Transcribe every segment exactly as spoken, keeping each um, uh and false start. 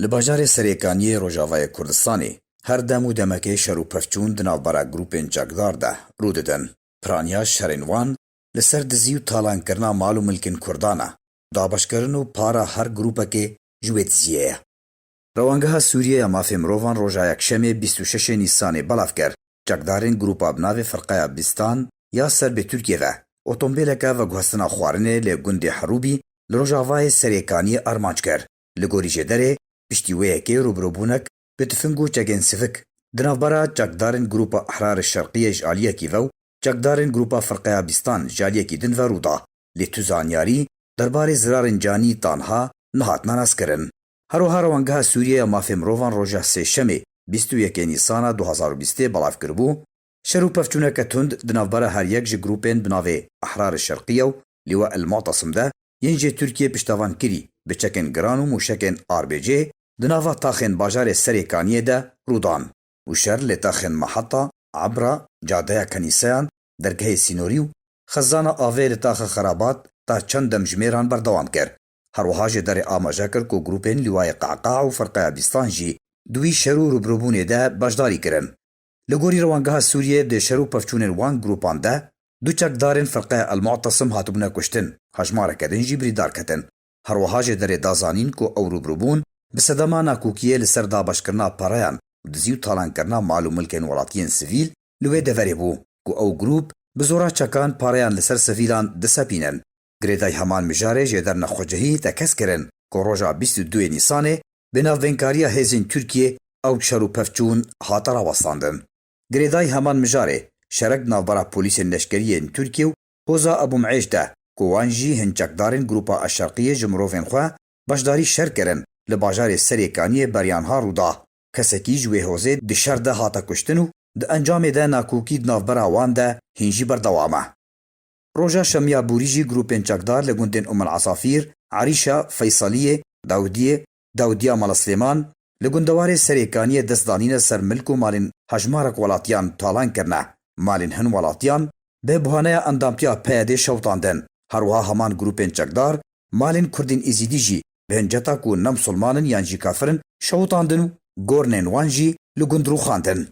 Li bajarê Serêkaniyê Rojavayê Kurdistanê her dem û demekê şer û pevçûn di navbera grûpên çekdar de rû didin. Piraniya şerên wan li ser dizî û talankirina mal û milkên Kurdan e. Dabeşkirin û para her grûpekê ji wê diziyê ye. Rewangeha Sûriyê ya Mafê Mirovan roja Yekşemê bîst û şeş Nîsanê belav kir, çekdarên grûpa bi navê Firqeya Bîstan ya ser bi Tirkiyê ve otombêleke veguhestina xwarinê li gundê Herûbî li rojavayê Serêkaniyê armanc kir. Li gorî jêderê, piştî wê yekê rûbirûbûnek bi tifing û çekên sivik di navbera çekdarên Grûpa Ehrar Şerqiyê ji aliyekî ve û çekdarên Grûpa Firqeya Bîstan ji aliyekî din ve rû da, lê tu zanyarî derbarê zirarên canî tanha nehatine naskirin. Her wiha Rewangeha Sûriyê ya Mafê Mirovan roja Sêşemê bîst û yekê Nîsana du hazar û bîstê belav kiribû, şer û pevçûneke tund di navbera her yek ji grûpên bi navê Ehrar Şerqiye û Lîwa El Mu'tasim de yên jê Tirkiye piştevan kirî bi çekên giran û mûşekên R B G di nava taxên bajarê Serêkaniyê de rû dan û şer li taxên Meheta, Ebra, Cadeya Kenîseyan, dergehê sînorî û xezana avê li taxa Xerabat ta çend demjimêran berdewam kir. Her wiha jêderê amaje kir ku grûpên Lîwayê Qehqeh û Firqeya Bîstan jî di wî şer û rûbirûbûnê de beşdarî kirin. Li gorî Rewangeha Sûriyê di şer û pevçûnên wan grûpan de du çekdarên Firqeya El Mu'tasim hatibûne kuştin, hejmareke din jî birîndar ketin. Her wiha jêderê da zanîn ku ew rûbirûbûn bi sedema nakokiyê li ser dabeşkirina pareyan û dizî û talankirina mal û milkên welatiyên sivîl li wê deverê bû ku ew grûp bi zora çekan pareyan li ser sivîlan disepînin. Girêdayî heman mijarê jêder nexwecihî tekez kirin ku roja bîst û duyê Nîsanê bi navbeynkariya hêzên Tirkiyê ew şer û pevçûn hate rawestandin. Girêdayî heman mijarê şerek di navbera polîsên leşkerî yên Tirkiyê û Hoza Ebû Mi'êş de ku wan jî hin çekdarên Grûpa Eşşerqiyê ji mirovên xwe beşdarî şer kirin li bajarê Serêkaniyê beriya niha rû da. Kesekî ji wê hozê di şer de hate kuştin û di encamê de nakokî di navbera wan de hîn jî berdewam e. Roja Şemiya Borî jî grûpên çekdar li gundên Umm El Esafîr, Erîşa, Feysaliyê, Dawidiyê, Dawdiya Mala Silêman, li gundewarê Serêkaniyê dest danîne ser milk û malên hejmarek welatiyan talan kirine. Malên hin welatiyan bi buhaneya endamtiya P Y D'ê şewitandin. Her wiha heman grûpên çekdar malên Kurdên Êzîdî jî bi hinceta ku ne misilman in yan jî kafir in şewitandin û gornên wan jî li gund rûxandin.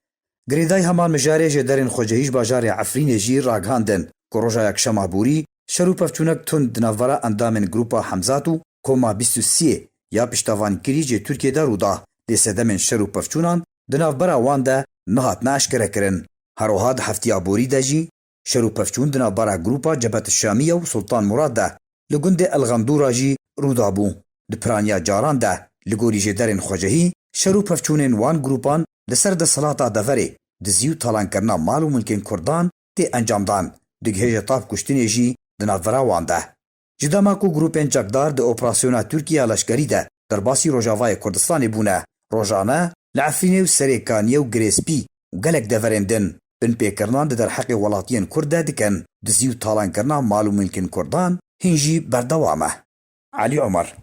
Girêdayî heman mijarê jêderên xwecihî ji bajarê Efrînê jî ragihandin ku roja Yekşema borî şer û pevçûnek tund di navbera endamên Grûpa Hemzat û Koma bîst û sê ya piştevanîkirî jê Tirkiyê de rû da, lê sedemên şer û pevçûnan di navbera wan de nehatine eşkerekirin. Her wiha di heftiya borî de jî şer û pevçûn di navbera grûpa Cebhet Şamiye û Sultan Murad de li gundê El Xendûra jî rû dabû. Di piraniya caran de, li gorî jêderên xwecihî, şer û pevçûnên wan grûpan li ser desthilata deverê, dizî û talankirina mal û milkên Kurdan tê encamdan, digihêje tav kuştinê jî di navbera wan de. Ji dema ku grûpên çekdar di operasyona Tirkiye ya leşkerî de derbasî Rojavayê Kurdistanê bûne, rojane li Efrînê û Serêkaniyê û Girêspî û gelek deverên din binpêkirinan di derheqê welatiyên Kurd de dikin, dizî û talankirina mal û milkên Kurdan hîn jî berdewam e. Elî Omer.